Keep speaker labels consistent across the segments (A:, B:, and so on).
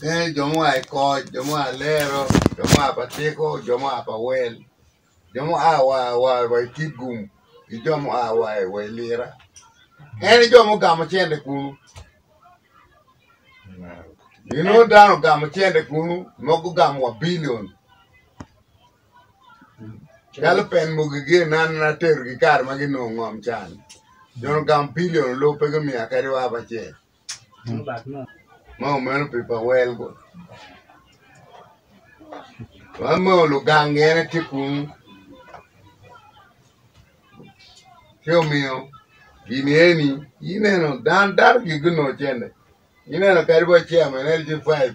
A: Ene jo mua i Koc, jo mua i Alero, jo mua pa Tiko, jo mua pa Wel, jo mua wa i Kitgum ki jo mua wa i Lira. En jo mugamo cente kunu. Inongo dano ogamo cente kunu mogo gugamo wa bilion. Calo pen mogi gin an aterogi kare ma ginongo ngom can. Jo ogamo bilion olub pe gumiya kadi wa acel. Ma omeno pi pa wel gu. Ma mo lugang en tye kunu. Ci omiyo gin eni ineno dano dano gigi gunongo cente. Ineno kadi wa chairman LG5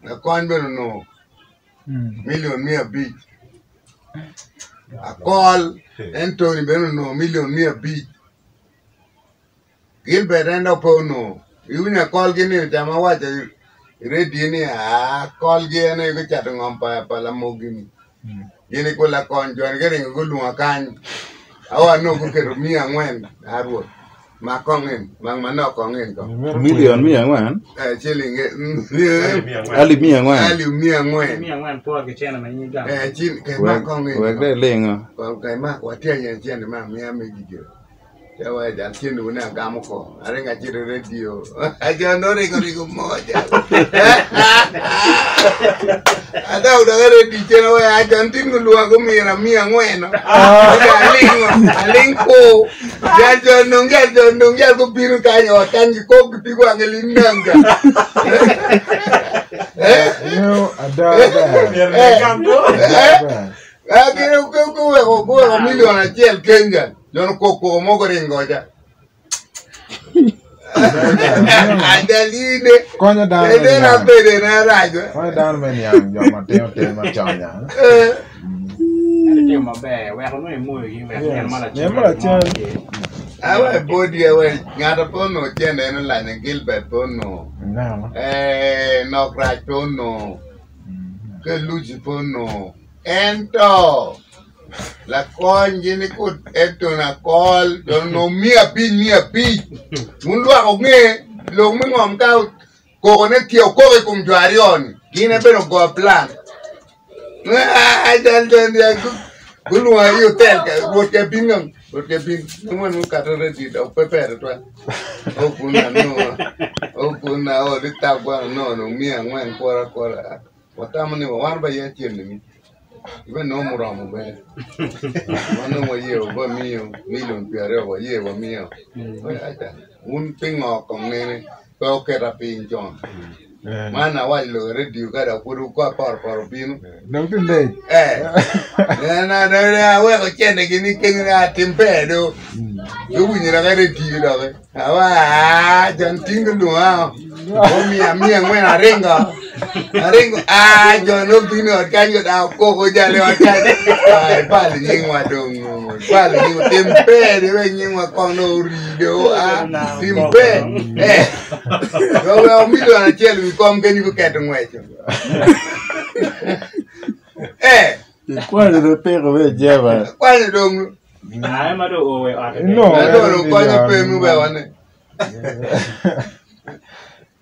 A: lakony bene onongo milion 500. Akol Anthony bene onongo milion 500. Gilbert en dok pe onongo. Iwinyo akolgi ni ca ma awaco i redio ni aa akolgi en aye gucato ngom pa lamogi-ni. Gin i kul lakony joni guringo gulwonga kany awa nongo guketo 400 a Rwot mak kong en mak manok kong en kong.
B: Milion 400?
A: Eh, ciling
B: Alip 400?
A: Alip 400.
C: 400 por ki cene ma in igamo.
A: Eh, cin kay mak kong en.
B: Wek dong ilingo.
A: Kong kay mak watye aye cene ma amiya megi gire. Ca wa jal cene wune agamo ko. Aringo acito i radio. Jo nongo ringo ringo moja. Adok dok i radio cene wa ajo ntin gulwonga gumira 400. Alingo aling ku. Jal jo nong jal jo nong jal gubino kany i ot kany gikok gipig wange linanga. Eh?
D: You ada ber.
A: Eh,
D: Ada ber.
A: Eh, gin guweko guweko milion acel kenya. Jon okok koko mo guringo ca. Adaline.
D: Konyo dano me
A: Eden
D: niang.
A: abedo en arac. we.
D: Konyo dano me niang jo ma timo tim ma conya.
A: Eh.
C: Ento itimo maber weko nongo imoyogi wek
D: Yes.
C: nino ma lacen
D: Nino ma lacen.
A: Awe bodi awe ngato pe onongo cente en olanyo Gilbert pe onongo.
D: Ineno?
A: Eh, nok rac pe onongo. Ke Lucy pe onongo. Ento Lakony gin ni kut Elton Akol jo onongo 500 500 wun lwak onge lok me ngom ka koko ne tye okok i kom jo aryo ni gin aye bene ogo plan gulwonga i otel rwot ka bin dong rwot ka bin nongo wan okato redi dok pe ber tutwal okuna nongo okuna o litagwa nongo dong 400 kwora kwora Watamo ni wan ba ye acel ni ibe nongo muromo bene. Wan dong waye wamiyo milion 20 waye wamiyo. Aca wun pingo kong nene pe wuketa piny con. Man awaco lok i radio ka dok pud wuko aporo poro obino.
D: Dong tye late.
A: Eh. Aweko cente gini kenyo ni atim ber do. Guwinyo dok i radio doki. Awa, jon tingo lwonga omiya 400 aringo aringo aa jon obino i ot kany oda okoko jal i ot kany aa ibalo nyingwa dong ibalo nyingwa tim ber di wek nyingwa kong dong ori do aa tim ber eh wek milion acel wi kom kenyo guketo ngweco eh
B: Ikwanyo dong piko me ijeba.
A: Akwanyo dong
C: Aye ma dong oo i ote
D: No.
A: Ento dong konyo pe mi wek wane.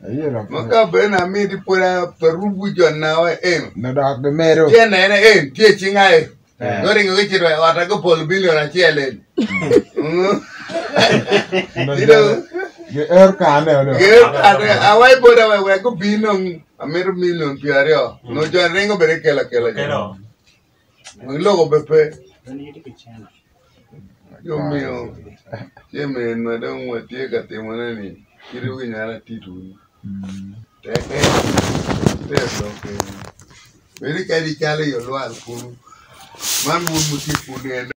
D: Aye dok.
A: Ma ka bene amiti pud arubu jona wa eno.
D: No dok gimedo.
A: Cene ene en tye i cinga e. Guringo gicito i otta gupolo bilion acel en.
D: Giero kane o dong.
A: Giero kane. Awai boda wek wek gubin dong amito milion 20. Nongo jo ringo bene kelo akela.
E: Kelo.
A: Wek lok obed pe. Ci omiyo jami eni ma dong watye ka timone-ni kit winyo an atitwu-ni teke iter lok eni bed kadi calo i olwal kunu man wun wutye kunu en.